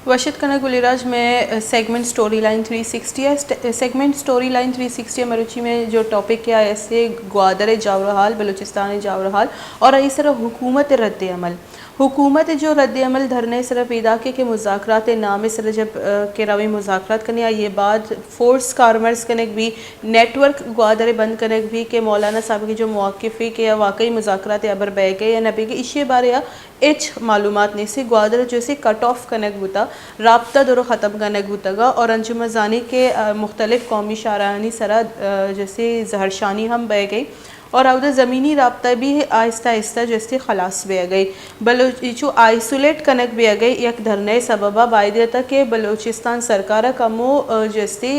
وشت کنگ گلی راج میں segment story line three sixty ہے۔ سٹ-، segment story line three sixty مروچی میں جو ٹاپک کیا ہے، ایسے گوادر جاورحال، بلوچستان جاورحال اور ایسر حکومت رد عمل۔ حکومت جو رد عمل دھرنے سر پیدا کے کہ مذاکرات نام سر جب، آ، کہ رویں مذاکرات کنی، آئیے بعد فورس کارمرز کنگ بھی، نیٹ ورک گوادر بند کنگ بھی کہ مولانا صاحب کی جو موقف ہے کہ یا واقعی مذاکرات ابر بہ گئے یا نہ بہ گئے، اسی بارے ہچ معلومات نیست۔ گوادر جو سے کٹ آف کنگ بوتا، رابطہ درو ختم کنگ بوتگا اور انچو ما زانی کہ، آ، مختلف قومی شاہراہانی سرا، آ، جو سے زہرشانی ہم بہ گئی اور اودا زمینی رابطہ بھی آہستہ آہستہ جو سے خلاص بہ گئی۔ بلوچ چو آئسولیٹ کنگ بہ گئی یک دھرنے سببا باید ات کہ بلوچستان سرکار کمو، آ، جو سے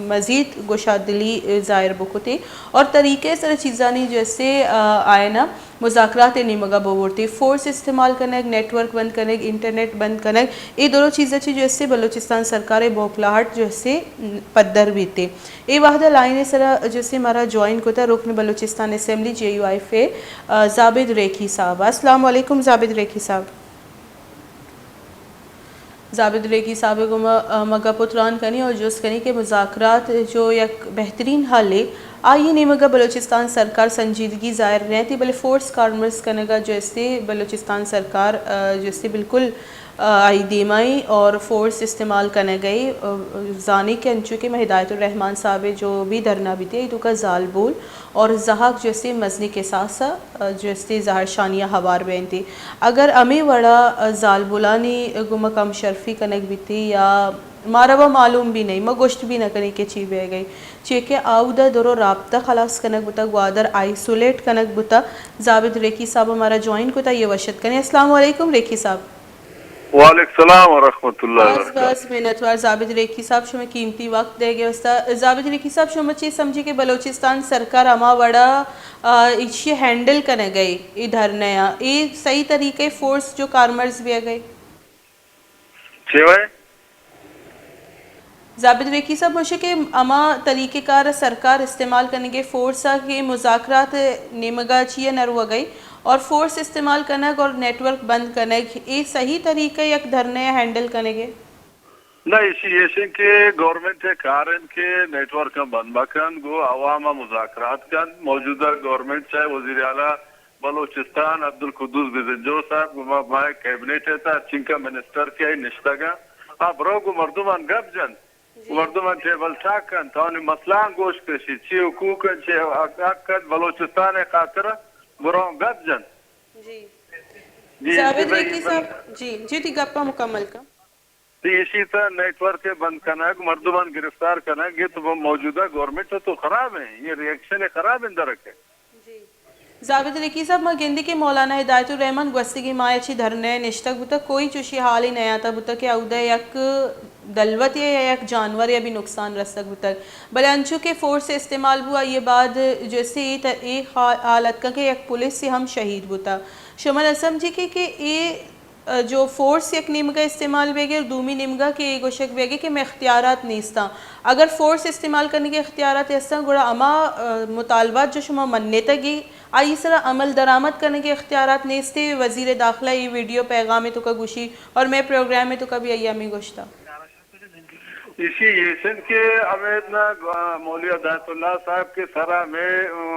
مزید گشادلی ظاہر بکتی اور طریقے سر چیزانی جو سے، آ، آئینا مذاکرات ء نیمگ ء بہ برتی۔ فورس استعمال کنگ، نیٹ ورک بند کنگ، انٹرنیٹ بند کنگ، اے درو چیز ء چہ جو اسے بلوچستان سرکار ء بوکلاہٹ جو اسے پدر بیت۔ اے وہد ء لائن ء سرا جو اسے مارا جوائن کتا رکن بلوچستان اسمبلی جے یو آئی ایف اے، آ، زابد ریکھی صاحب۔ السلام علیکم زابد ریکھی صاحب۔ زابد ریکی صاحب ء گوما، آ، ما گپ ء تران کنی اور جست کنی کہ مذاکرات جو یک بہترین حل ہے، آئی نیمگا بلوچستان سرکار سنجیدگی ظاہر نہ تھی، بلے فورس کارمرز کنگا جو استے بلوچستان سرکار، آ، جو استے بالکل، آ، آئی دیمائی اور فورس استعمال کنگئی، آ، زانی کہ انچو کہ میں ہدایت الرحمان صاحب جو بھی دھرنا بیتے، تو کا زالبول اور زہگ جو استے مزنی کساس ء جو استے زہرشانی ء ہوار بینتی۔ اگر ہمے وڑا زالبولانی گوما کم شرفی کنگ بیتی یا مارا و معلوم بھی نہیں، ما گوشت بھی نہ کنی کہ چی بہ گئی، چی کہ آودا درو رابطہ خلاص کنگ بوتا، گوادر آئسولیٹ کنگ بوتا۔ زابد ریکی صاحب ہمارا جوائن کتا، یہ وشت کنی۔ السلام علیکم ریکی صاحب۔ وعلیکم السلام ورحمۃ اللہ باز وبرکاتہ۔ باز منتوار زابد ریکی صاحب، شما قیمتی وقت دے گئے واسطہ۔ زابد ریکی صاحب، شما چی سمجھی کہ بلوچستان سرکار ہما وڑا، آ، ایشی ہینڈل کنگ ء اے دھرنے ء، اے صحیح طریقے فورس جو کارمرز بہ گئے؟ چے وے؟ زابد ریکی صاحب گوشے کہ ہما طریقہ کار سرکار استعمال کنگے فورس ء کہ مذاکرات نیمگا چی ء نہ روگئی اور فورس استعمال کنگ اور نیٹ ورک بند کنگ، اے صحیح طریقہ یک دھرنے ء ہینڈل کنگے؟ نہ، ایشی ایش انت کہ گورنمنٹ ء کار انت کہ نیٹ ورک ء بند مہ کنت، گوں عوام ء مذاکرات کنت۔ موجودہ گورنمنٹ چاہے وزیر اعلی بلوچستان عبدالقدوس بزنجو صاحب، گوں ما، مئے کیبنٹ ء تھا چنکا منسٹر کہ نشتگ انت، آ برو گوں مردمان گپ جنت۔ جی۔ مردمان ٹیبل ٹاک کنت، آنی مسئلہاں گوش کشیت، چی حقوق انت، چی حق انت، بلوچستان ء خاطر برو گپ جنت۔ جی۔ جی، زابد ریکی صاحب، جی، جی، تی گپا مکمل کن۔ تی ایشی تھا نیٹ ورک ء بند کنگ، مردمان گرفتار کنگ، یہ تو موجودہ گورنمنٹ تو خراب ہیں، یہ ریئیکشن خراب ہیں درک ہے۔ جی۔ زابد ریکی صاحب، ما گندی کہ مولانا ہدایت الرحمن گوستگی ماہ چی دھرنے نشتگ بوتگ، کوئی چوشی حالی نیاتا بوتگ کہ اودے یک دلوت یا یک جانور یا بھی نقصان رستگ بوتگ۔ بلے انچو کہ فورس استعمال بو، آئی بعد جو سے اے ت-، اے حا-، حالت کا کہ یک پولیس سے ہم شہید بوتا۔ شما نہ سمجھی کہ، کہ اے جو فورس یک نیمگا استعمال بیگے اور دومی نیمگا کہ اے گوشگ بیگے کہ میں اختیارات نیستاں۔ اگر فورس استعمال کنگے اختیارات ہستاں، گڑا ہما، آ، مطالبات جو شما منیتگی، آئی سرا عمل درآمد کنگے اختیارات نیستے۔ وزیر داخلہ اے ویڈیو پیغام تو کا گوشی اور میں پروگرام تو کا بھی ایامی گوشتا۔ ایشی ایش انت کہ ہمے نا، آ، مولوی ہدایت اللہ صاحب کے سرا میں،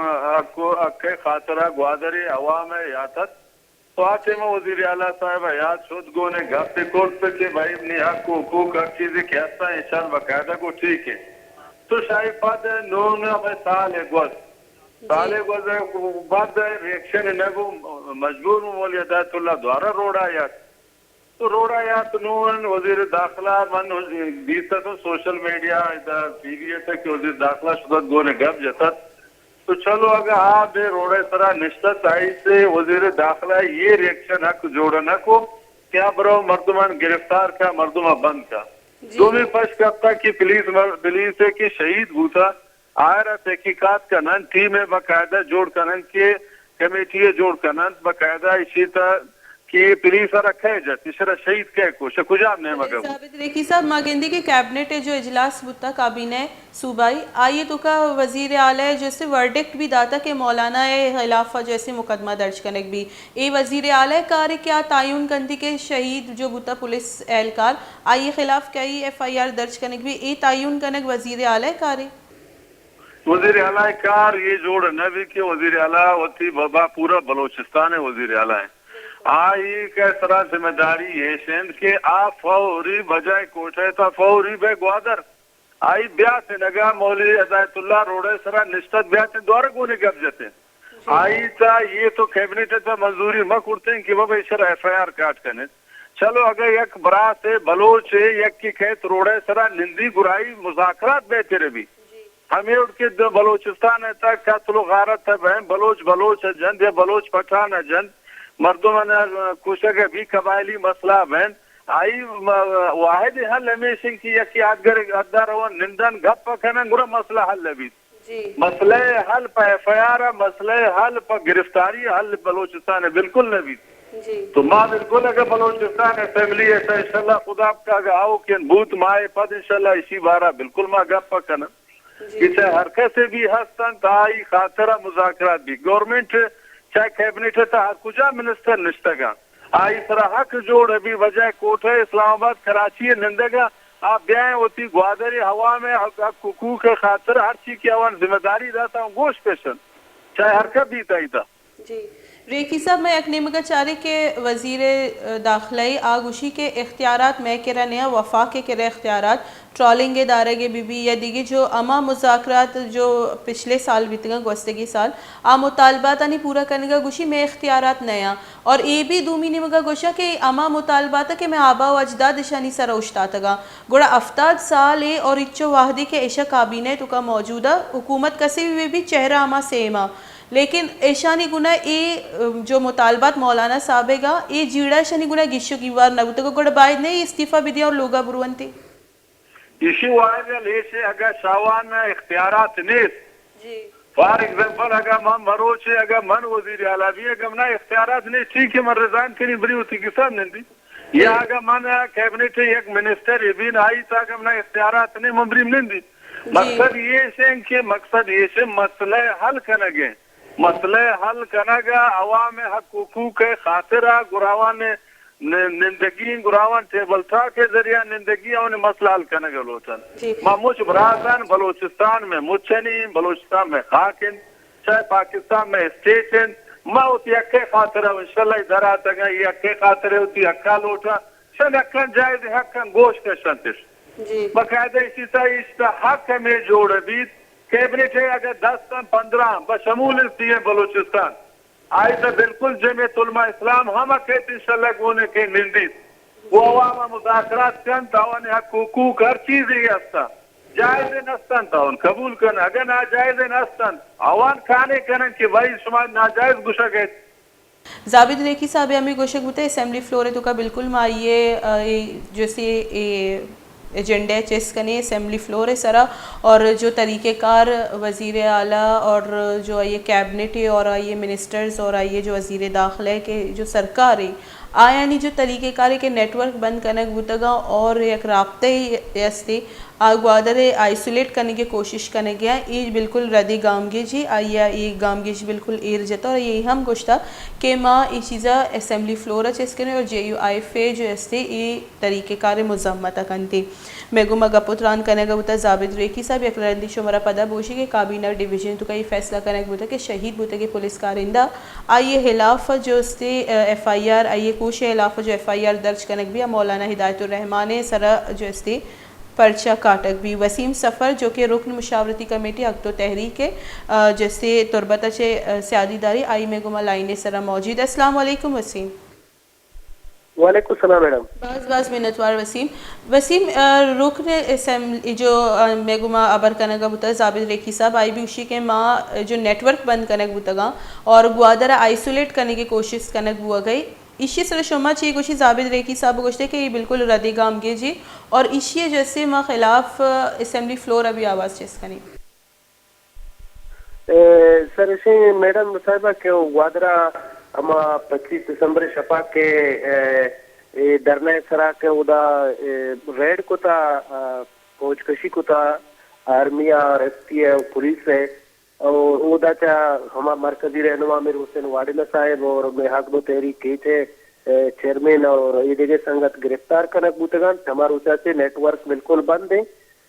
آ، حق و حق خاطرہ گوادر عوام ہے یاتت۔ تو آ ٹائم وزیر اعلیٰ صاحب ء یات شت، گوں ء گپ ء کرت کہ بھائی منی حق و حقوق ہر چیزے کہ ہستاں ایشان باقاعدہ گوں ٹھیک ہے۔ تو شاہی پد نون ہمے سال ء گوست۔ جی۔ سال ء گوست ء بعد ریئیکشن نہ بو، مجبور بو مولوی ہدایت اللہ دوارہ روڈ ء یات۔ تو روڈ ء یات نون وزیر داخلہ من دیست اتوں سوشل میڈیا ادا ٹی وی ء کہ وزیر داخلہ شتت گوں ء گپ جتت۔ تو چلو اگاں آ بے روڈ ء سرا نشتت، آئی سے وزیر داخلہ یہ ریئیکشن حق جوڑ نہ کو کہ آ برو مردمان گرفتار کا، مردمان بند کا۔ جی۔ دومی پش کپتا کہ پولیس مر-، پولیس ہے کہ شہید بوتا، آئرا تحقیقات کنن، ٹیم ہے باقاعدہ جوڑ کنن کہ کمیٹی ہے جوڑ کنن، باقاعدہ اسی تا کہ اے پولیس ءَ را کئے جت، ایشرا شہید کئے کو، شہ کجام نیمگ ءَ بوت۔ زابد ریکی صاحب، ما گندی کہ کیبنٹ ءِ جو اجلاس بوتا کابینہ صوبائی، آئی ءِ توکا وزیر اعلیٰ ءِ جو استے ورڈکٹ بھی داتا کہ مولانا ءِ خلاف ءَ جو استے مقدمہ درج کنگ بھی۔ اے وزیر اعلیٰ ءِ کارے کہ آ تعین کنتی کہ شہید جو بوتا پولیس اہلکار، آئی ءِ خلاف کئی ایف آئی آر درج کنگ بھی، اے تعین کنگ وزیر اعلیٰ ءِ کارے؟ وزیر اعلیٰ ءِ کار اے جوڑ نہ بی کہ وزیر اعلیٰ وتی بابا پورا بلوچستان ءِ وزیر اعلیٰ ایں۔ آئی ءِ سرا ذمہ داری ایش انت کہ آ فوری بجائے کوئٹہ تا فوری بہ گوادر۔ آئی بیاتیں اگاں مولوی ہدایت اللہ روڈ ءِ سرا نشتگ بیاتیں دوارہ گونے گپ جتیں۔ آئی تا یہ تو کیبنٹ ءِ تا منظوری مہ کرتیں کہ بابا ایشرا ایف آئی آر کاٹ کنیں۔ چلو اگاں یک براسے بلوچے یکے کئیت روڈ ءِ سرا نندی گڑا آئی مذاکرات بہتر بی۔ ہمے وڑ کہ دو بلوچستان ءِ تہ قتل و غارت ءَ بین، بلوچ بلوچ ءَ جند یا بلوچ پٹھان ءَ جند، مردم ءَ کشگ ءَ بی، قبائلی مسئلہ بین، آئی م-، واحد حل ہمیش انت کہ یکے آدگر ءِ ادا روان نندن گپ ءَ کنن گڑا مسئلہ حل بیت۔ جی۔ مسئلہ حل پہ ایف آئی آر ءَ، مسئلہ حل پہ گرفتاری حل بلوچستان ءَ بالکل نہ بیت۔ جی۔ تو ما بالکل اگر بلوچستان اسمبلی ءِ تہ انشاءاللہ خدا بکا اگر آؤکیں بوت ما اے پد انشاءاللہ اسی بارہ بالکل ما گپ ءَ کنن۔ جی۔ کہ چاہے ہر کسے بھی ہست انت، آئی خاطر ءَ مذاکرات بھی۔ گورنمنٹ چاہے کیبنٹ ءِ تہ ہر کجا منسٹر نشتگ انت، آئی سرا حق جوڑ بی، بجائے کوئٹہ، اسلام آباد، کراچی ءَ نندگ ءَ، آ بیائیں وتی گوادر ءِ عوام ءِ حق، حق حقوق ءِ خاطر ہر چی کہ آوان ذمہ داری داتا ہوں گوش کشن، چاہے ہر کس بیت آئی تہ۔ جی۔ ریکی صاحب، مئے یک نیمگا چارے کہ وزیر، ء، داخلہ ء آ گوشی کہ اختیارات مئے کرا نیا، وفاق ء کرا اختیارات، ٹرالنگ ء دارگ ء بہ بی یا دگہ جو ہما مذاکرات جو پچھلے سال بیتگاں، گوستگیں سال، آ مطالباتانی پورا کنگا گوشی مئے اختیارات نیا۔ اور اے بھی دومی نیمگا گوشا کہ ہما مطالبات کہ مئے آبا و اجداد اشانی سرا اوشتاتگاں، گڑا ہفتاد سال ء اور اچو وہدے کہ ایشا کابینہ ء توکا موجود ء، حکومت کسے بھی بہ بی، چہرہ ہما سیم ء۔ لیکن ایشانی گنا اے، ام، جو مطالبات مولانا صاحب ء گا، اے جیڑہ ایشانی گنا گیش و گیوار نہ بوتگ، گڑا باید نہ اے استعفی بدیاں اور لوگا برونتے۔ ایشی واحد ء لیش ء اگاں شاوان ء اختیارات نیست، جی۔ فار ایگزامپل اگاں من مروچے اگاں من وزیر اعلیٰ بی اگاں منا اختیارات نیست، ٹھیک ہے من ریزائن کنی بری وتی کسان نندی۔ یا اگاں من کیبنٹ ء یک منسٹر ء بین آئی تا اگاں منا اختیارات نیست من بریم نندی۔ جی۔ مقصد یہ شیں کہ مقصد یہ شیں مسئلہ حل کنگ ء، مسئلہ حل کنگ ء عوام ء حق حقوق ء خاطر ء گراوان ء ن-، نندگی گراوان ٹیبل ٹاک ء ذریعہ نندگی ء آوانی مسئلہ حل کنگ ء لوٹن۔ جی۔ ما مچ براتان بلوچستان میں مچنی بلوچستان میں خاک انت۔ چاہے پاکستان مئے اسٹیٹ انت، ما وتی حق ء خاطر ء انشاءاللہ اے در آتگاں، اے حق ء خاطر ء وتی حق ء لوٹاں، شن حقاں جائز حقاں گوش کشنت اش۔ جی۔ باقاعدہ ایشی تہ ایشی تہ حق ہمے جوڑ بیت، کیبنٹ ء اگر دس انت، پندرہ انت، بشمول سی ایم بلوچستان، آئی تہ بالکل جمعیت علماء اسلام ہم کیت انشاءاللہ گون ء کہ نندیت۔ و عوام ء مذاکرات کنت، آوانی حق حقوق ہر چیزے ہستاں۔ جائز نہ استنت، آوان قبول کن، اگہ ناجائز نہ استنت، آوان کانے کنن کہ بھائی شما ناجائز گوشگ ایت۔ زابد ریکی صاحب ء ہمے گوشگ بوتہ اسمبلی فلور ء توکا بالکل ما آئی ء، اے جو سی اے ایجنڈا ء چست کنے اسمبلی فلور ء سرا، اور جو طریقہ کار وزیر اعلیٰ اور جو آئی ء کیبنٹ ء اور آئی ء منسٹرز اور آئی ء جو وزیر داخلہ ء کہ جو سرکار ء آیانی جو طریقہ کارے کہ نیٹ ورک بند کنگ بوتگاں اور یک رابطہ ئے استے، آ گوادر ء آئسولیٹ کنگ ء کوشش کنگ ء، اے بالکل ردی گامگیجی، آئی ء اے گامگیج بالکل ایر جتا اور آئی ء ہم گوشتا کہ ما اے چیزا اسمبلی فلور ء چست کنیں اور جے یو آئی ایف اے جو استے اے طریقہ کار ء مذمت ء کنتے۔ مئے گوما گپ و تران کنگ ء بوتگ زابد ریکی صاحب، یک رندے شمارا پدا بوشی کہ کابینہ ڈویژن توکا اے فیصلہ کنگ بوتگ کہ شہید بوتگیں پولیس کارندہ آئی ء ہلاف جو استے، ا، ایف آئی آر، آئی ء کوش ء ہلاف جو ایف آئی آر درج کنگ بی، مولانا ہدایت الرحمان ء سرا جو استے پرچہ کاٹگ بی۔ وسیم سفر جو کہ رکن مشاورتی کمیٹی حق تو تحریک ء، ا، جو استے تربت ء چہ، ا، سیادی داری، آئی مئے گوما لائن ء سرا موجود۔ السلام علیکم وسیم۔ وعلیکم السلام میڈم۔ باز باز منتوار وسیم۔ وسیم، ا، رکن اسمبلی جو، ا، مئے گوما ہبر کنگا بوتا زابد ریکی صاحب، آئی بھی گوشی کہ ما، ا، جو نیٹ ورک بند کنگ بوتگاں اور گوادر ء آئسولیٹ کنگ ء کوشست کنگ بوگئی۔ ایشی سر شما چی گوشی؟ زابد ریکی صاحب گوشتے کہ یہ بالکل ردی گامگیجی اور ایشی جسے ما خلاف، ا، اسمبلی فلور ء بھی آواز چست کنی۔ اے، سر، اشیں میڈم صاحبہ کہ گوادر ء ہما پچیس دسمبر شپا کہ، اے، اے دھرنا سرا کہ اودا، اے، ریڈ کتا، آ، فوج کشی کتا، آرمی آ ایف ٹی ء پولیس ء، اور اودا چہ ہما مرکزی رہنما میر حسین واڈیلہ صاحب اور مئے حق دو تحریک کیچ ء، اے، چیئرمین اور اے دگہ سنگت گرفتار کنگ بوتگاں۔ ہما روچا سے نیٹ ورک بالکل بند ہے۔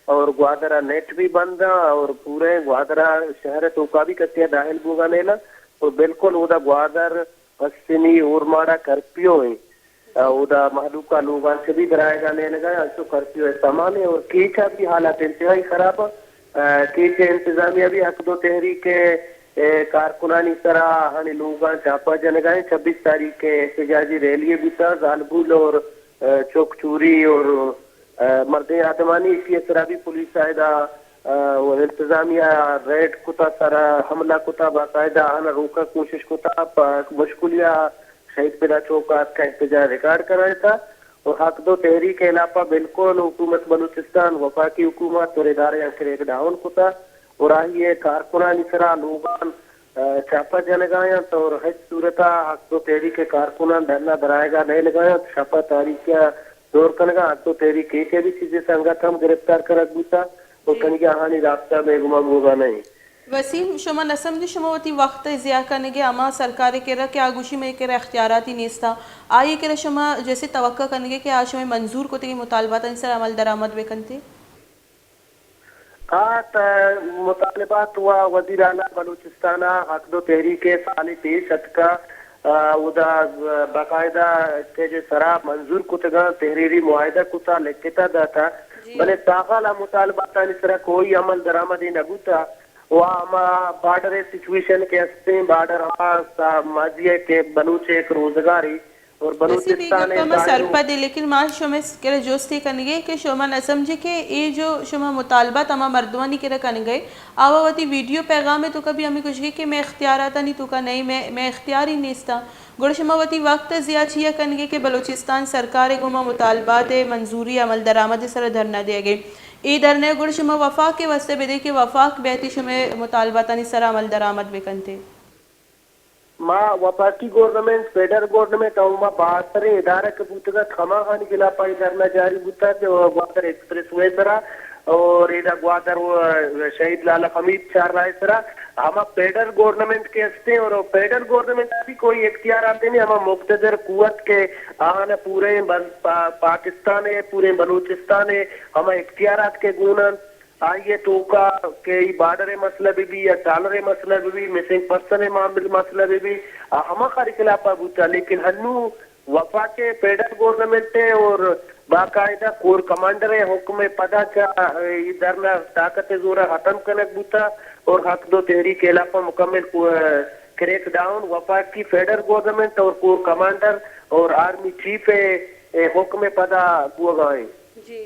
اور گوادر ء نیٹ بھی بند ء اور پورے گوادر ء شہر ء توکا بھی کسے ء داخل بوگا نیلا۔ اور بالکل اودا گوادر، پسنی، اورماڑا کرفیو ہیں۔ ء اودا مہلوک ء لوگان چہ بھی درائگا نیلگا ہے، انچو کرفیو ء سامان ہے اور کیچ ء بھی حالات انتہائی خراب ہیں۔ ء کیچ ء انتظامیہ بھی حق دو تحریک ء، ء کارکنانی سرا آہانی لوگان چاپا جنگا ہیں۔ چھبیس تاریخ ء احتجاجی ریلی بوتا، زالبول اور، ء چوک چوری اور ء مردیں آدمانی ایشی ء سرا بھی پولیس ء ادا، ء انتظامیہ ریڈ کتا، سرا حملہ کتا، باقاعدہ آہاں روکگ کوشش کتا، پہ مشکلی ء شہید فدا چوک ء اتکا احتجاج ریکارڈ کنائینتا اور حق دو تحریک ء ہلاپا بالکل حکومت بلوچستان، وفاقی حکومت اور ادارے ء کریک ڈاؤن کتا اور آئی ء کارکنانی سرا لوگان ء چاپہ جنگا انت اور ہچ صورت ء حق دو تحریک ء کارکنان ڈن ء درآیگا نیلگا انت۔ شپ ء تاریکی ء دور کنگا حق دو تحریک کیچ ء بھی چیزے سنگت ہم گرفتار کنگ بوتا اور جی۔ کنگی آہانی رابطہ بیگما بوگا نہیں۔ وسیم، شما نہ سمجھی شما وتی وقت ء ضیاع کنگے ہما سرکار ء کرا کہ آ گوشی مئے کرا اختیاراتی نیستا، آئی ء کرا شما جیسے توقع کنگے کہ آ شمئے منظور کتگیں مطالباتانی سر عمل درآمد بکنتے؟ آ تہ مطالبات و وزیر اعلی بلوچستان ء حق دو تحریک ء سالے پیش اتکا، آ، اودا باقاعدہ اسٹیج ء سرا منظور کتگاں، تحریری معاہدہ کتا، لکھتا داتا، جی۔ بلے تاحال آ مطالباتانی سرا کوئی عمل درآمدے نہ بوتا۔ و ہما بارڈر ء سچویشن کہ ہستیں، بارڈر ہما سا-، ماضی ء کہ بلوچ ء یک روزگارے اور ویسے بے بلوچستان گپ ء ہما ظاہر ہو۔ سرپد ہے، لیکن ما شمئے کرا جستے کنگے کہ شما نہ سمجھے کہ اے جو شما مطالبات ہما مردمانی کرا کنگے، آوا وتی ویڈیو پیغام ء توکا بھی ہمیں گوشگے کہ مئے اختیاراتانی توکا نہیں، مئے، مئے اختیاری نیستا۔ گڑا شما وتی وقت ء ضیاع چیا کنگے کہ بلوچستان سرکار ء گوما مطالبات ء منظوری عمل درآمد ء سرا دھرنا دیگے؟ اے دھرنا ء گڑا شما وفاق ء واستہ بدے کہ وفاق بیاتی شمئے مطالباتانی سرا عمل درآمد بکنتے۔ ما وفاقی گورنمنٹ، فیڈرل گورنمنٹ او ما بالاچر ء ادارہ کہ بوتگ ات، ہماہانی خلاف ء دھرنا جاری بوتگ کہ گوادر ایکسپریس وے سرا اور ادا گوادر و شہید لالا حمید چار راہ سرا ہما فیڈرل گورنمنٹ کہ ہستیں اور فیڈرل گورنمنٹ ء بھی کوئی اختیارات نہیں، ہما مقتدر قوت کہ آہاں پورے بل-، پا-، پاکستان ء پورے بلوچستان ء ہما اختیارات کہ گون انت، آئی ء توکا کہ ای بارڈر ء مسئلہ بہ بی یا ٹالر ء مسئلہ بہ بی، مسنگ پرسن ء معاملہ مسئلہ بہ بی، آ ہما خاری خلاف ء بوتا، لیکن ہنو وفاق ء فیڈرل گورنمنٹ ء اور باقاعدہ کور کمانڈر ء حکم ء پدا چا ای دھرنا طاقت ء زور ء ختم کنگ بوتا اور حق دو تحریک ء خلاف ء مکمل کو-، کریک ڈاؤن وفاقی فیڈرل گورنمنٹ اور کور کمانڈر اور آرمی چیف ء حکم ء پدا بوگا انت۔ جی۔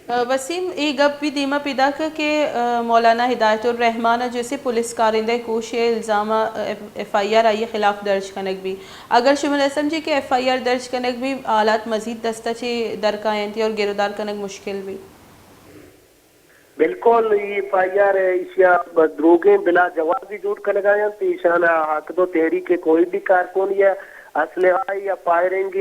ء وسیم، اے گپ بھی دیما پیداک کہ، ء مولانا ہدایت الرحمان ء جیسے پولیس کارندہ کوش ء الزام ء ایف آئی آر آئی ء خلاف درج کنگ بی۔ اگر شما نہ سمجھے کہ ایف آئی آر درج کنگ بی، حالات مزید دست ء چہ در کاینت اور گرودار کنگ مشکل بی۔ بالکل، ای ایف آئی آر ایشیا دروگیں بلا جوازی جوڑ کنگا انت، ایشان حق دو تحریک کوئی بھی کارکن یا اسلحہ یا فائرنگ،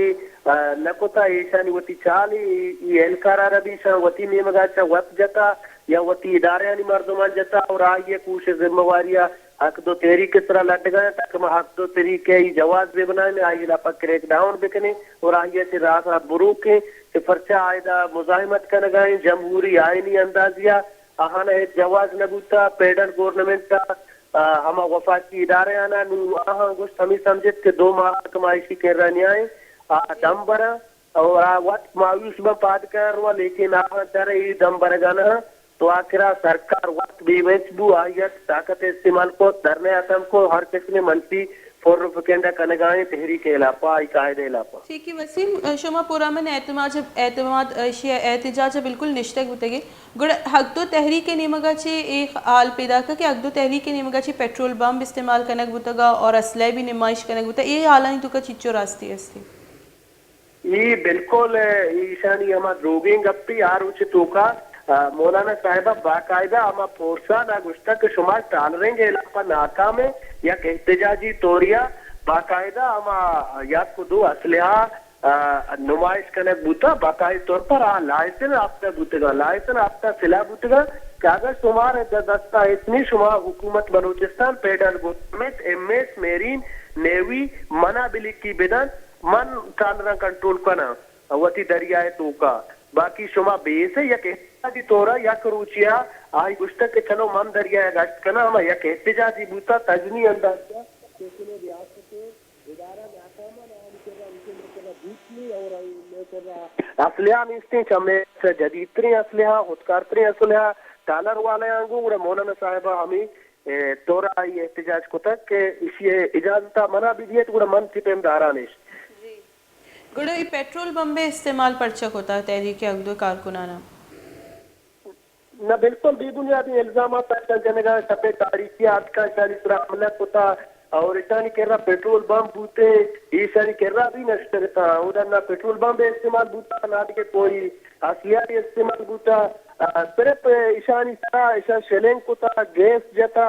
ء، نہ کتا، ایشانی وتی چال ای، ای اہلکار ء را بھی ایشان وتی نیمگا چہ وت جتا یا وتی ادارہانی مردمان جتا اور آئی ء کوش ذمہ واری ء حق دو تحریک ء سرا لڈگا انت تاکہ ما حق دو تحریک ء ای جواز بہ بنائیں، آئی ء لاپا کریک ڈاؤن بکنیں اور آئی ء چہ راہ ء بروکیں کہ پرچا آئیدا مزاحمت کنگا انت، جمہوری آئینی اندازیا آہان ء ہچ جواز نہ بوتا، فیڈرل گورنمنٹ ء، آ، ہما وفاقی ادارہ آناں نوں آہاں گوشت ہمے سمجھت کہ دو ماہ ء کہ ما ایشی کرا نیائیں، آ، جی۔ دم براں اور آ وت مایوس بہ پاد کار رواں، لیکن آہاں در ء اے دم برگا نہ انت۔ تو آخرا سرکار وت بے وس بو، آئی ء طاقت استعمال کو، دھرنے ختم کو، ہر قسم منفی پروپیگنڈہ کنگا ایں تحریک ء ہلاپا، آئی قائد ء ہلاپا۔ ٹھیک ہے وسیم، شما پرامن اعتماد، اعتماد، اشی احتجاج ء بالکل نشتگ بوتگے۔ گڑا حق دو تحریک ء نیمگا چے اے حال پیدا کہ حق دو تحریک ء نیمگا چے پیٹرول بمب استعمال کنگ بوتگا اور اسلحہ بھی نمائش کنگ بوتا، اے حالانی توکا چیچو راستی ہستی؟ اے بالکل، ایشانی ہما دروگیں گپی آ روچ توکا، آ، مولانا صاحب باقاعدہ ہما فورسان ء گوشتگ کہ شما ٹالرنگ ء علاقہ ناکام ء یک احتجاجی طوریا باقاعدہ ہما یک و دو اسلحہ، آ، نمائش کنگ بوتا، باقاعدہ طور پر آ لائسن آفتہ بوتگا، لائسن آفتہ سلاح بوتگا کہ اگر شمار دستا اتنی شما حکومت Balochistan, federal government, M S, marine, navy, منا بلکی بدن، من ٹرالراں کنٹرول کناں وتی دریائے توکا۔ باقی شما بیسے یک احتجاجی طورا یک روچیا آئی گوشتگ کہ چلو من دریائے گشت کناں، ہما یک احتجاجی بوتا تجنی اندازہ کہ کلیں ریاست ادارہ ناکامہ، نہ آنی کرا، انچو مئے کرا بوت نی اور مئے کرا اسلحہ نیستیں، چہ مئے جدید ترین اسلحہ، خودکار ترین اسلحہ، ٹالر والے آنگو، گڑا مولانا صاحبہ ہمیں، اے، طورا آئی احتجاج کتگ کہ اشی اجازت منع بھی دیت، گڑا من چی پیم دارانش۔ جی۔ گڑا اے پٹرول بمب ءِ استعمال پرچا کتا تحریک اگدو کارکناناں؟ نہ، بالکل بے بنیادیں الزامات اشاں جنگا، شپ تاریکی آتکا اشانی سرا حملہ کتا اور اشانی کرا پٹرول بمب بوتے، ایشانی کرا بھی نشتگتا، اودا نہ پٹرول بمب استعمال بوتا، نہ کہ کوئی ہتھیار استعمال بوتا۔ آ، صرف اشانی سرا اشاں شیلنگ کتا، گیس جتا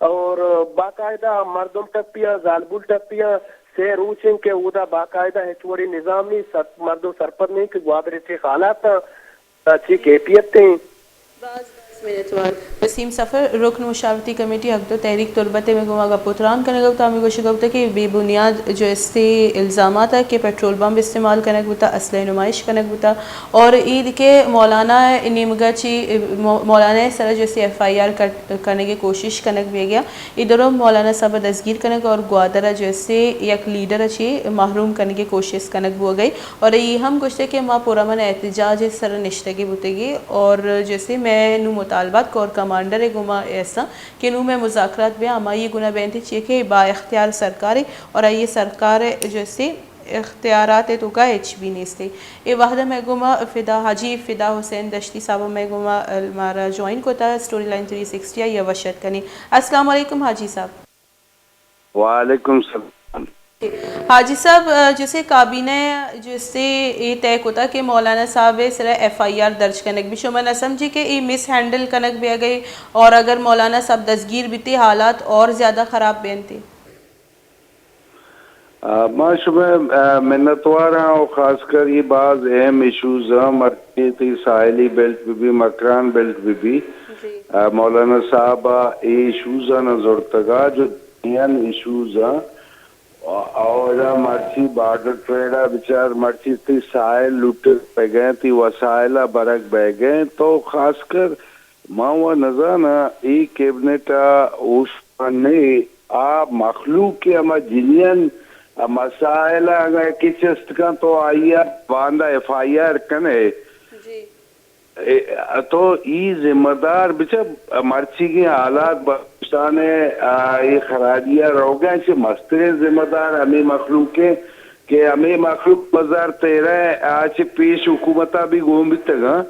اور باقاعدہ مردم ٹپیاں، زالبول ٹپیاں۔ سے روچ انت کہ اودا باقاعدہ ہچ وڑیں نظام نہیں، سر-، مردم سرپد نہیں کہ گوادر چی حالات ہیں، چی جی۔ کیفیت ہیں۔ باز باز منتوار۔ وسیم سفر، رکن مشاورتی کمیٹی اگدو تحریک تربت ءِ مئے گوما گپ و تران کنگا بوتا، ہمے گوشگا بوتا کہ بے بنیاد جو استے الزامات ہے کہ پٹرول بمب استعمال کنگ بوتا، اسلحہ نمائش کنگ بوتا اور اے دکہ مولانا نیمگا چی، مو-، مولانا سرا جو استے ایف آئی آر کٹ-، کنگ ءِ کوشش کنگ بیگیا۔ اے درو مولانا صاحب ءَ دزگیر کنگ اور گوادر ءَ جو استے یک لیڈر ءَ چہ محروم کنگ ءِ کوشست کنگ بوگ ءَ اور اے ہم گوشتے کہ ما پرامن احتجاج ءِ سر ءَ نشتگ بوتگی اور جو استے مئے نوں مطالبات کور کمانڈر ءِ گوما استاں کہ نوں مئے مذاکرات بیا، ہمائی گنا بینت چیا کہ با اختیار سرکارے اور آئی سرکار جو استے اختیارات ءِ توکا ہچ بھی نیستے۔ اے وہد ءَ مئے گوما فدا حاجی فدا حسین دشتی صاحب ءَ مئے گوما، ءَ، مارا جوائن کتا اسٹوری لائن تھری سکسٹی ءَ، یا وش اتک کنیں۔ السلام علیکم حاجی صاحب۔ وعلیکم السلام۔ حاجی صاحب، ءَ، جسے کابینہ ءَ جسے اے طے کتا کہ مولانا صاحب ءِ سرا ایف آئی آر درج کنگ بی، شما نہ سمجھی کہ اے مس ہینڈل کنگ بیگ ءَ اور اگر مولانا صاحب دزگیر بیتے حالات اور زیادہ خراب بینتے؟ آ، ما شمئے، آ، منتوار آں و خاص کر اے باز اہم ایشوز آں، مرچی تئی ساحلی بیلٹ بہ بی، مکران بیلٹ بہ بی۔ جی۔ آ، مولانا صاحب ءَ اے ایشوز آں نہ زرتگا جو دنیا ایشوز آں۔ آ، اودا مرچی بارڈر ٹریڈ ءَ بچار، مرچی تئی ساحل لوٹگ بہ گئے، تئی وسائل ءَ برگ بہ گئے، تو خاص کر ما و نزاناں اے کیبنٹ ءَ اوشتان نے آ مخلوق کہ ہما جنین مسائل ءَ اگاں کہ چست کن تو آئی ءَ باندا ایف آئی آر کنے۔ جی۔ اے، تو ای ذمہ دار بچہ مرچیگیں حالات بلوچستان ءِ، آ، اے خرابی ءَ روگ ءَ چہ مستریں ذمہ دار ہمے مخلوق ءِ کہ ہمے مخلوق دو ہزار تیرہ ءَ چہ پیش حکومت ءَ بھی گون بیتگ آں۔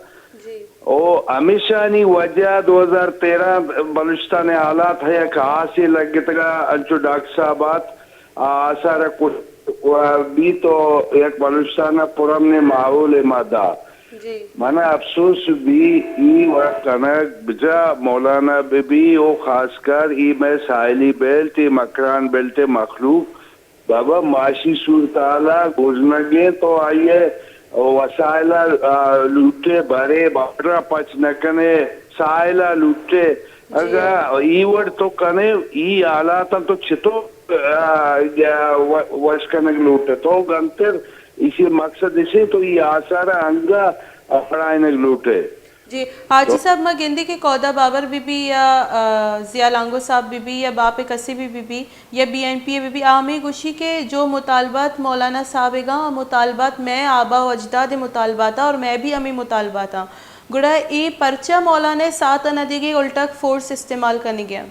جی۔ او ہمیشانی وجہ دو ہزار تیرہ بلوچستان ءِ حالات ءَ یک آسے لگتگ ءَ، انچو ڈاکٹر صاحب ات، آ آسار ءَ کش بیت و یک بلوچستان ءَ پرامن ماحول ءَ ما دا۔ جی۔ من افسوس بی ای وڑ کنگ بجا مولانا بہ بی و خاص کر ای مئے ساحلی بیلٹ، ای مکران بیلٹ ءِ مخلوق بابا، معاشی صورتحال ءَ گژنگیں، تو آئی ءِ وسائل ءَ، آ، لوٹے، برے بارڈر ءَ پچ نہ کنے، ساحل ءَ لوٹے۔ جی۔ اگاں ای وڑ تو کنے، ای حالاتاں تو چطور، آ، یا و-، وش کنگ لوٹے؟ تو گنتر ایشی مقصد ایشی تو ای آثار ءَ انگا پڑھائینگ لوٹے۔ جی، حاجی تو صاحب، ما گندی کہ کودا بابر بی بی یا، آ، ضیاء لانگو صاحب بی بی یا باپ کسی بھی بی بی، یا بی این پی ءِ بہ بی، آ ہمے گوشی کہ جو مطالبات مولانا صاحب ءِ گاں، آ مطالبات مئے آبا و اجداد ءِ مطالبات آں اور مئے بھی ہمے مطالبات آں۔ گڑا اے پرچا مولانا ءِ ساتھ ءَ نہ دیگے، الٹا فورس استعمال کنگے آں؟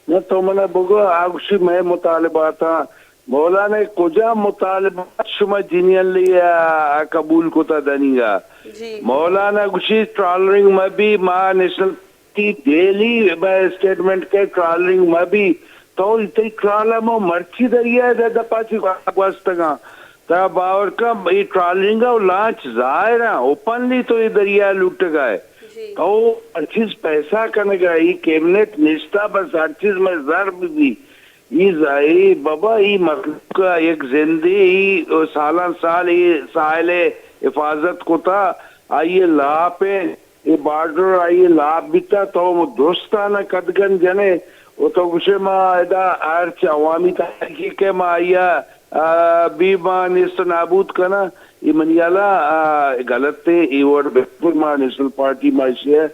نہ، تو منا بگو، آ گوشی مئے مطالبات آں۔ مولانا ءِ کجا مطالبات شما جنین لی، آ، قبول کتا دنیگا؟ جی۔ مولانا گوشی ٹرالرنگ مہ بی، ما نیشنل تی ڈیلی مئے اسٹیٹمنٹ کہ ٹرالرنگ مہ بی، تو تئی ٹرالر ما مرچی دریا ءِ دپا چی گوستگاں۔ تا باور کن، اے ٹرالرنگ ءُ لانچ ظاہر ایں، اوپنلی تو اے دریا ءَ لوٹگا ئے۔ جی۔ تو ہر چیز پیسہ کنگا، اے کیبنٹ نشتا، بس ہر چیز مئے زر بہ بی۔ ای ز-، ای بابا، ای مخلوق ء یک زندے، ای سالان سال ای ساحل ء حفاظت کتا، آئی ء لاپ ء، ای بارڈر آئی ء لاپ بیتا، تو درستان ء قدگن جنے، و تو گوشے ما ادا ہرچ عوامی تحریکے کہ ما آئی ء، آ، بی ما نیست و نابود کناں، ای منی حالا، آ، غلط ء، ای وڑ بالکل ما نیشنل پارٹی ما ایشی ء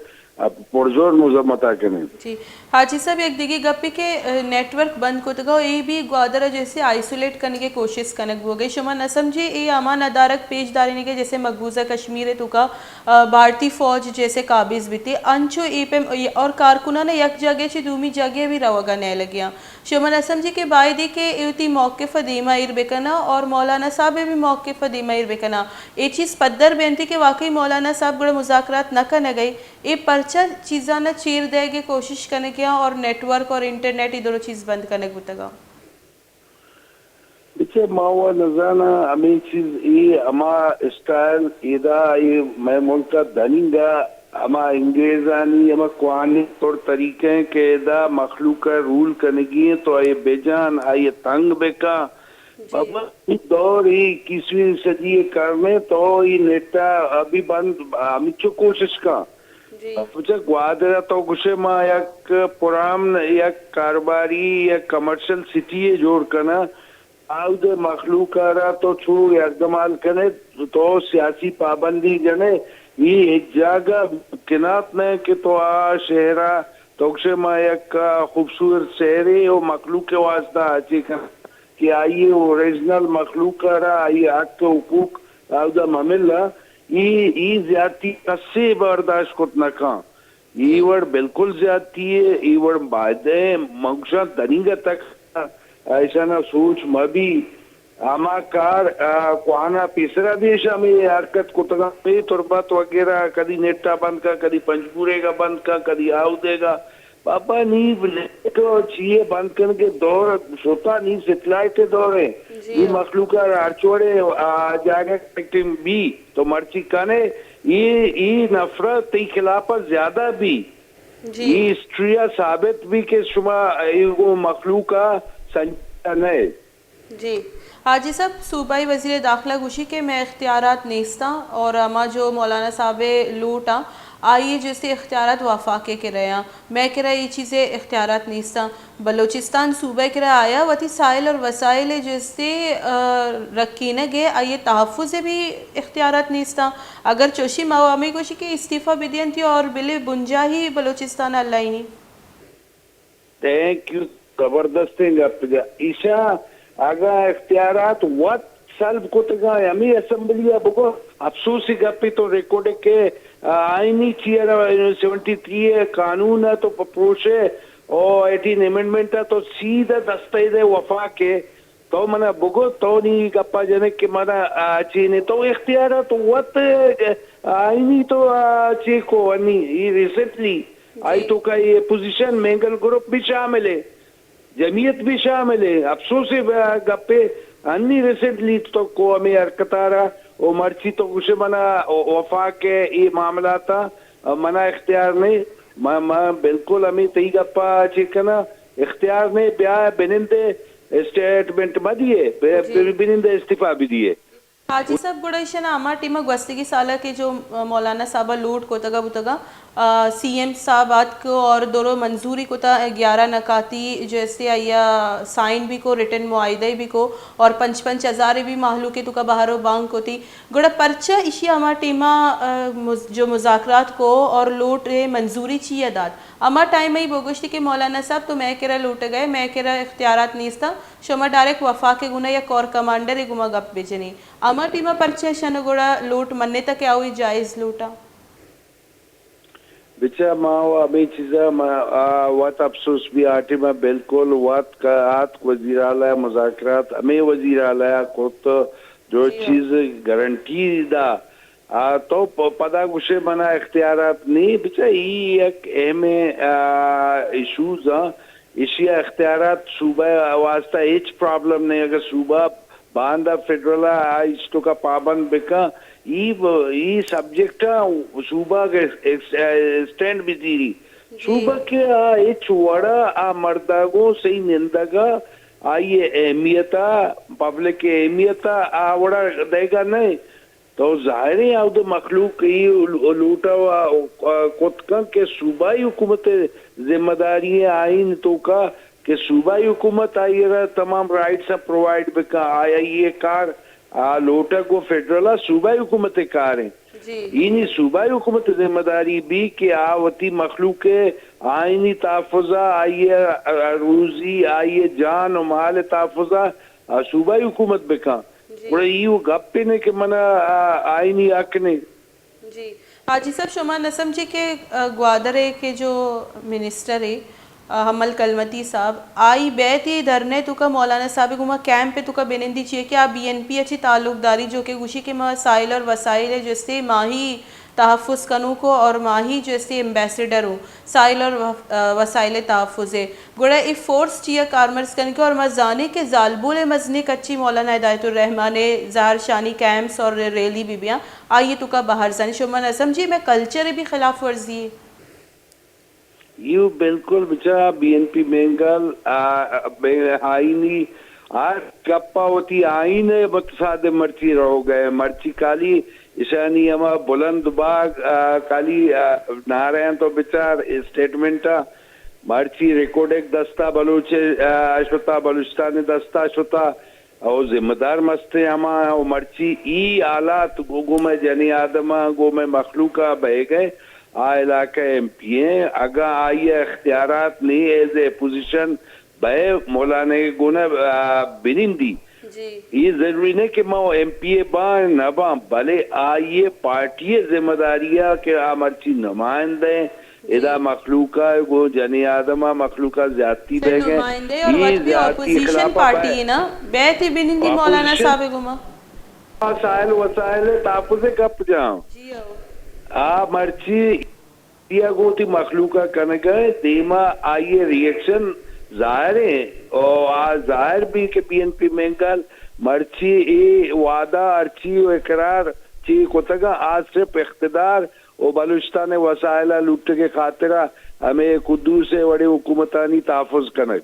پرزور مذمت ء کنیں۔ جی، حاجی صاحب، یک دگہ گپے کہ، ء، نیٹ ورک بند کتگ ء اے بھی گوادر ء جیسے آئسولیٹ کنگ ء کوشست کنگ بوگ ء، شما نہ سمجھے اے ہما ندارگ پیش دارینگ ء جیسے مقبوضہ کشمیر ء توکا، ء، بھارتی فوج جیسے قابض بیتے، انچو اے پیم اور کارکنان ء یک جاگہ چہ دومی جاگہ بھی روگ ء نہ لگیاں۔ شما نہ سمجھے کہ بایدے کہ اے وتی موقف ء دیما ایر بکناں اور مولانا صاحب ء بھی موقف ء دیما ایر بکناں۔ اے چیز پدر بینتی کہ واقعی مولانا صاحب گڑا مذاکرات نہ کنگ ء اے پرچا چیزاں ء چیر دئیگ ء کوشش کنگ ء اور نیٹ ورک اور انٹرنیٹ ای دونوں چیز بند کنگ بوتگ ء۔ بچے ما و نزاناں ہمے چیز اے ہما اسٹائل ایدا اے مئے ملک ء دننگ ء ہما انگریزانی ہما کوہنیں طور طریقہ ایں کہ ادا مخلوق ء رول کنگی ایں تو اے بجان آئی ء تنگ بکن۔ جی۔ بابا، اے دور اے اکیسویں صدی ء کرنے تو اے نیٹ ء ابھی بند ہمچو کوشش کن۔ جی۔ پچا گوادر ء تو گوشے ما یک پرامن، یک کاروباری، یک کمرشل سٹی ء جوڑ کناں۔ آود ء مخلوق ء را تو چو یکدمال کنے، تو سیاسی پابندی جنے، اے ہچ جاگہ کنات نہ کہ تو آ شہر ء تو گوشے ما یک خوبصورت شہرے و مخلوق ء واسطہ آچے کناں۔ کہ آئی ء اوریجنل مخلوق ء را آئی ء حق ء حقوق اودا ممل ء، ای، ای زیادتی کسے برداشت کت نہ کن۔ ای وڑ بالکل زیادتی ء، ای وڑ باید ء، من گوشاں دنیگہ تک ایشانا سوچ مہ بی۔ ہما کار، آ، کوہنا پیسرا بھی ایشاں ہمے حرکت کتگاں، ہمے تربت وغیرہ کدی نیٹا بند کن، کدی پنجگوریگا بند کن، کدی آودیگا۔ بابا نی نیٹ و چیئے بند کنگے دور شتا، نی سیٹلائٹ دور ایں۔ جی۔ نی مخلوق ء ہرچ وڑے، آ، جاگہ کنیکٹنگ بی تو مرچی کنے، ای، ای نفرت تئی خلاف زیادہ بی۔ جی۔ ای ہسٹری ء ثابت بی کہ شما ایگو مخلوق ء سنجیدہ نئے۔ جی۔ حاجی صاحب، صوبائی وزیر داخلہ گوشی کہ مئے اختیارات نیستاں اور ہما جو مولانا صاحب ء لوٹ آں، آئی ء جستے اختیارات وفاق ء کرا آں۔ مئے کرا اے چیز ء اختیارات نیستاں۔ بلوچستان صوبہ ء کرا آیا وتی سائل اور وسائل ء جستے، آ، رکینگ ء آئی ء تحفظ ء بھی اختیارات نیستاں۔ اگر چوشی ما ہمے گوشی کہ استعفی بدینتی اور بلے بنجاہی بلوچستان ء لائنی۔ تھینک یو، زبردستیں گپ جا۔ ایشاں اگاں اختیارات وت سلب کتگاں ہمے اسمبلی ء بگو، افسوسی گپے تو ریکارڈ کہ، آ، آئینی چیئر سیونٹی تھری ء قانون ء تو پ-، پروشے او ایٹین امینڈمنٹ ء تو سیدھا دستہ دے وفاق ء۔ تو منا بگو، تو نی گپا جنے کہ منا، آ، چینے تو اختیارات وت، آ، آئینی تو، آ، چیکو انی ای ریسنٹلی آئی جی۔ تو کا یہ پوزیشن مینگل گروپ بھی شامل ہے، جمعیت بھی شامل ہے۔ افسوس ہے ب-، گپے انی ریسنٹلی تو کو ہمیں حرکتارا او مرچی تو گوشے منا او-، وفاق ہے یہ معاملات منا اختیار نہیں۔ ما، ما بالکل ہمیں تئی گپا چیک کنا اختیار نہیں، بیا بنندے اسٹیٹمنٹ مہ دیے، ب-، جی۔ بنندے استعفی بھی دیے۔ حاجی صاحب، گڑا ایشاں ہما ٹیم ء گوستگی سال ء کہ جو مولانا صاحب ء لوٹ کتگ ء بوتگ ء، آ، سی ایم صاحب آتک اور درو منظوری کتا، گیارہ نکاتی جو استے آئی ء سائن بھی کو، ریٹن معاہدہ بھی کو اور پنچ پنچ ہزار بھی مہلوک ء توکا بہر و بانگ کتی۔ گڑا پرچہ ایشی ہما ٹیم ء، آ، مز-، جو مذاکرات کو اور لوٹ ء منظوری چی ء دات؟ ہما ٹائم ء بگوشتی کہ مولانا صاحب تو مئے کرا لوٹگ ء، مئے کرا اختیارات نیست ء، شما ڈائریکٹ وفاق ء گونا یا کور کمانڈر ء گوما گپ بجنی۔ ہما ٹیم ء پرچہ شن گڑا لوٹ منتہ کہ آوئی جائز لوٹا؟ بچا ما و ہمے چیزا ما، آ، وت افسوس بی آ ٹیم ء بالکل وت کا-، آتک وزیر اعلی مذاکرات ہمے وزیر اعلی کت جو جی ہاں۔ چیز گارنٹی دا۔ آ، تو پ-، پدا گوشے منا اختیارات نی، بچا ای یک اہم، آ، ایشوز آ۔ ایشی ء اختیارات صوبہ ء واسطہ ہچ پرابلم نہیں۔ اگر صوبہ باندا فیڈرل ء آ ایش توکا پابند بکن، ای ب-، ای سبجیکٹ ء صوبہ ء ایکس-، ایکس-، اسٹینڈ بزیری۔ صوبہ کہ آ ہچ وڑا آ مردا گوں صحیح نندگا، آئی اہمیتا، پبلک اہمیتا آ وڑا دئیگا نہ۔ تو ظاہریں اود مخلوق ای لوٹا و کت کن کہ صوبائی حکومت ذمہ داری آئین توکا کہ صوبائی حکومت آئی را تمام رائٹس پرووائیڈ بکا، آئی اے کار آ لوٹگ و فیڈرل آ صوبائی حکومت کاریں۔ جی۔ اینی صوبائی حکومت ذمہ داری بی کہ آ وتی مخلوق آئینی تحفظ، آئی روزی، آئی جان و مال تحفظ آ صوبائی حکومت بکن۔ جی۔ گڑا ای و گپ نے کہ من آئینی حق نے۔ جی۔ حاجی صاحب، شما نہ سمجھے کہ، آ، گوادر ہے کہ جو منسٹر ہے، آ، حمل کلمتی صاحب، آئی بیت اے دھرنے توکا مولانا صاحب گوما کیمپ توکا بنندی چیئے کہ آ بی این پی اچی تعلق داری جو کہ گوشی کہ ما سائل اور وسائل جو استے ماہی تحفظ کنوکو اور ماہی جو استے ایمبیسیڈر ہوں، سائل اور وف-، آ، وسائل تحفظ ہے۔ گڑا اے فورس چیا کارمرز کنگی اور ما زانے کہ زالبول مزنی کچی مولانا ہدایت الرحمن ظاہر شانی کیمپس اور ریلی بھی بیاں، آئی توکا بہر زانی۔ شما نہ سمجھی میں کلچر بھی خلاف ورزی ہے۔ یو بالکل بچا بی این پی مینگل، آ، بے آئینی، آ گپا وتی آئین متصادم مرچی رہو گئے۔ مرچی کالی اشانی ہما بلند باگ، آ، کالی، آ، نعرہ انت و بچار اسٹیٹمنٹ آ۔ مرچی ریکارڈک دستا بلوچ، آ، شتا، بلوچستان دستا شتا۔ او ذمہ دار مستیں ہما او مرچی ای حالات گو-، گوں مئے جنی آدم ء گوں مئے مخلوق ء بئیگ ء آ علاقہ ایم پی ایں، اگاں آئی ء اختیارات نی ایز اے اپوزیشن بئے مولانا ء گون ء، آ، بنندی۔ جی۔ اے ضروری نہ کہ ما ایم پی اے باں نہ باں، بلے آئی ء پارٹی ء ذمہ داری ء کہ آ مرچی نمائندہ ایں، ادا مخلوق ء گوں جنی آدم ء مخلوق ء زیادتی سر بیگ ء۔ نمائندہ اور اے وت بھی زیادتی اپوزیشن خلاف ء پارٹی ہے نا، بیت بنندی مولانا اپوزیشن صاحب گوما۔ وسائل، وسائل تحفظ گپ جاں۔ جی ہو۔ آ مرچی یا گوں وتی مخلوق ء کنگ ء دیما آئی ء ری ایکشن ظاہر ایں، او آ ظاہر بی کہ بی این پی مینگل مرچی اے وعدہ ہرچی و اقرار چی کتگ ء آ صرف اقتدار و بلوچستان ء وسائل ء لوٹگ ء خاطر ء ہمے قدوس ء وڑیں حکومتانی تحفظ کنگ۔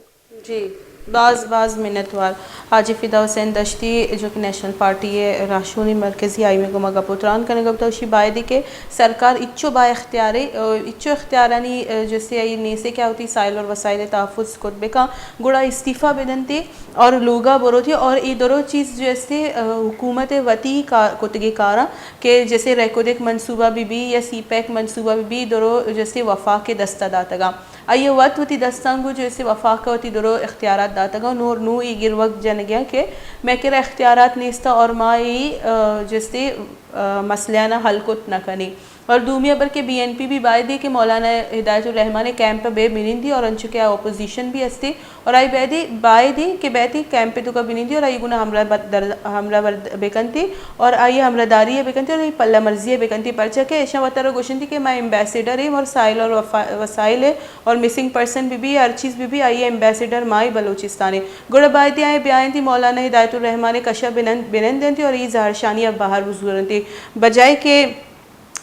جی، باز، باز منتوار۔ حاجی فدا حسین دشتی جو کہ نیشنل پارٹی ء راہشونی مرکزی آئی ء گوما گپ و تران کنگ ء بوتا، اشی بایدے کہ سرکار اچو با اختیارے، ا، اچو اختیارانی، ا، جستے آئی نیسے کہ آ وتی سائل اور وسائل ء تحفظ کت بکاں، گڑا استعفی بدنتے اور لوگا بروتے اور اے درو چیز جو استے، ا، حکومت ء وتی کا-، کتگی کاراں کہ جسے ریکودک منصوبہ بی بی یا سی پیک منصوبہ بی بی، درو جسے وفاق ء دستا داتگاں۔ آئی ء وت وتی دستاں گوں جو استے وفاق ء وتی درو اختیارات داتگ ء نور نوں اے گروک جنگ ء کہ مئے کرا اختیارات نیست ء اور ما اے، ا، جو استے، ا، مسئلہ آناں حل کت نہ کنیں۔ اور دومی ہبر کہ بی این پی بھی بایدے کہ مولانا ہدایت الرحمان ء کیمپ ء بہ بنندی اور انچو کہ آ اپوزیشن بھی استے اور آئی بایدے، بایدے کہ بیتی کیمپ ء توکا بنندی اور آئی گنا ہمراہ بر-، در-، ہمراہ بر-، بکنتی اور آئی ہمراہ داری ء بکنتی اور آئی پلہ مرزی ء بکنتی، پرچا کہ ایشاں وتارا گوشنتی کہ ما ایمبیسیڈر ایں اور سائل اور وفا-، وسائل ء اور مسنگ پرسن بہ بی، ہر چیز بہ بی، آئی ء ایمبیسیڈر مائی بلوچستان ء۔ گڑا بایدی آئی بیاینتی مولانا ہدایت الرحمان ء کشا بنند، بنندنتی اور ای زہرشانی ء بہر بزورنتی۔ بجائے کہ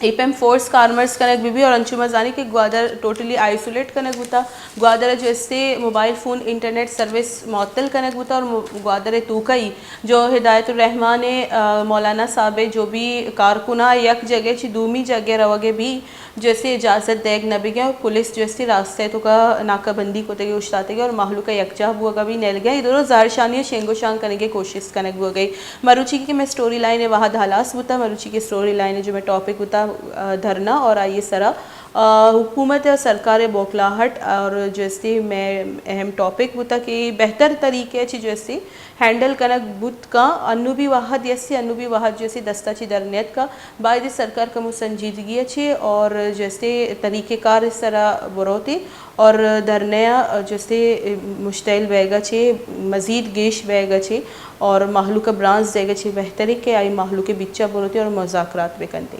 اے پیم فورس کارمرز کنگ بہ بی اور انچو ما زانی کہ گوادر ٹوٹلی آئسولیٹ کنگ بوتا۔ گوادر ء جو استے موبائل فون انٹرنیٹ سروس معطل کنگ بوتا اور مو-، گوادر ء توکئی جو ہدایت الرحمان ء، آ، مولانا صاحب ء جو بھی کارکناں یک جگہ چی دومی جگہ روگ ء بھی جو استے اجازت دیگ نہ بگیں اور پولیس جو استے راستہ ء توکا ناکہ بندی کتگ ء اوشتاتگ ء اور مہلوک ء یکجاہ بوگ ء بھی نیلگ ء۔ اے درو زہرشانی ء شنگ و شانگ کنگ ء کوشست کنگ بوگ ء۔ مروچی کہ مئے سٹوری لائن ء وہد ہلاس بوتا، مروچی کہ سٹوری لائن ء جو مئے ٹاپک بوتا، آ، دھرنا اور آئی ء سرا، آ، حکومت ء سرکار ء بوکلاہٹ اور جو استے مئے اہم ٹاپک بوتا کہ بہتر طریقے چی جو استے ہینڈل کنگ بوت کاں، انو بھی وہد یسی، انو بھی وہد جو استے دستا چی در نیت کا، بایدے سرکار کمو سنجیدگی ء چے اور جو استے طریقہ کار ء سرا بروتے اور دھرنہ ء جو استے مشتعل بیگ ء چے مزید گیش بیگ ء چے اور مہلوک ء برانز دیگ ء چے بہترے کہ آئی مہلوک ء بچا بروتے اور مذاکرات بکنتے۔